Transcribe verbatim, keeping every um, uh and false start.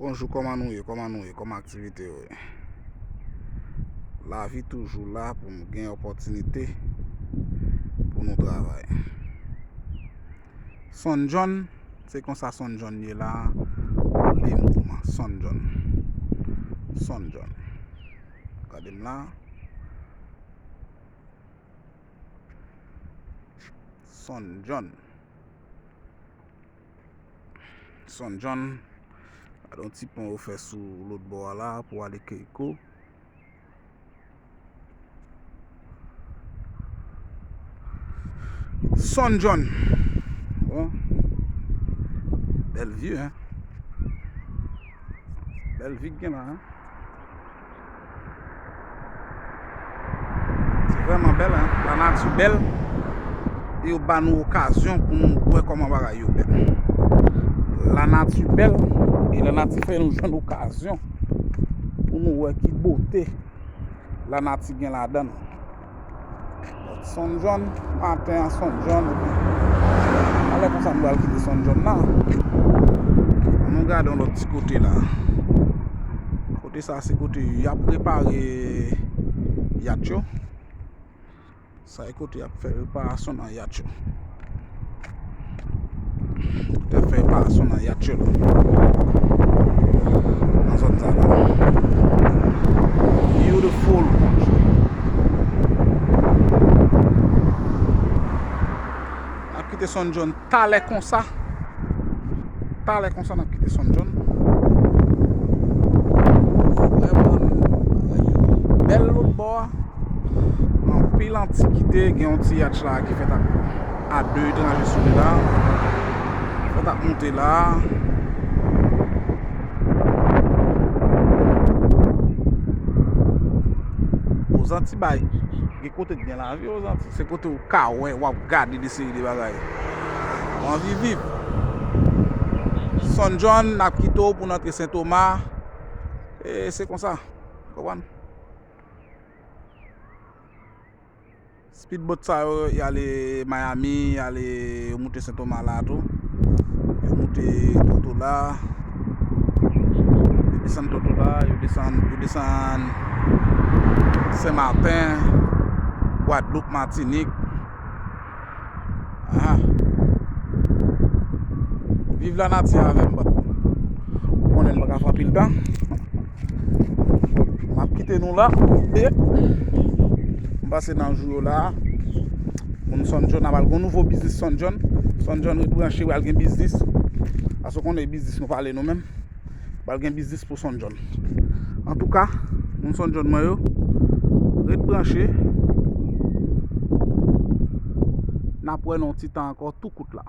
Bonjou, kòman nou ye? Kòman nou ye? Kòman aktivite yo ye? Lavi toujou la pou nou gen opòtinite pou nou travay. Sonn John, se konsa Sonn John ye la, le mouvman. Sonn John. Sonn John. Gade m la. Sonn John. Sonn John. Gade yon ti pon yo fè sou lòt bò a la pou ale Keyko. Sonn John. Bon. Bèl view, hein. Bèl vi k gen la, hein. Se vrèman bèl, hein. Lanati bèl. E yo ba nou okazyon pou nou wè kòman bagay yo bèl. Lanati bèl. E lanati fè nou jwenn okazyon pou nou wè ki bote lanati gen ladan l. Sonn John, maten an, Sonn John, epi talè konsa nou pral kite Sonn John la. Ann nou gade yon lòt ti kote la. Kote sa, se kote y ap repare yat yo. Sa e kote y ap fè reparasyon nan yat yo. Te fè pa sou nan yat yo la. Nan zòn sa la. Beautiful. N ap kite Sonn John talè konsa. Talè konsa n ap kite Sonn John. Vrèman, bagay yo bèl lòt bò a. Anpil antikite, gen yon ti yatch la ki fèt ak a de etranje sou li la. Fèt ak monte la. Ozanti bay. Gen kote k gen lavi Ozanti. Se kote w ka wè, w ap gade de seri de bagay. W anvi viv. Sonn John, n ap kite w pou n antre Sentoma. E se konsa. Konprann? Speedboat sa yo, y ale Miami, y ale, yo moute Sentoma la tou. Yo moute Toto la. Yo desann Toto la, yo desann, yo desann Sen Maten, Gwadloup, Matinik. Aha. Viv lanati avè m, bòt. Ou konnen m pa ka fè anpil tan. M ap kite nou la. E m pase nan jou yo la. Moun Sonn John, n ap al gon nouvo biznis Sonn John. Sonn John ret branche, pral gen biznis. Paske w konnen biznis nou pale nou menm. Pral gen biznis pou Sonn John. Antouka, moun Sonn John mwen yo, ret branche. N ap wè nan yon ti tan ankò tou kout la.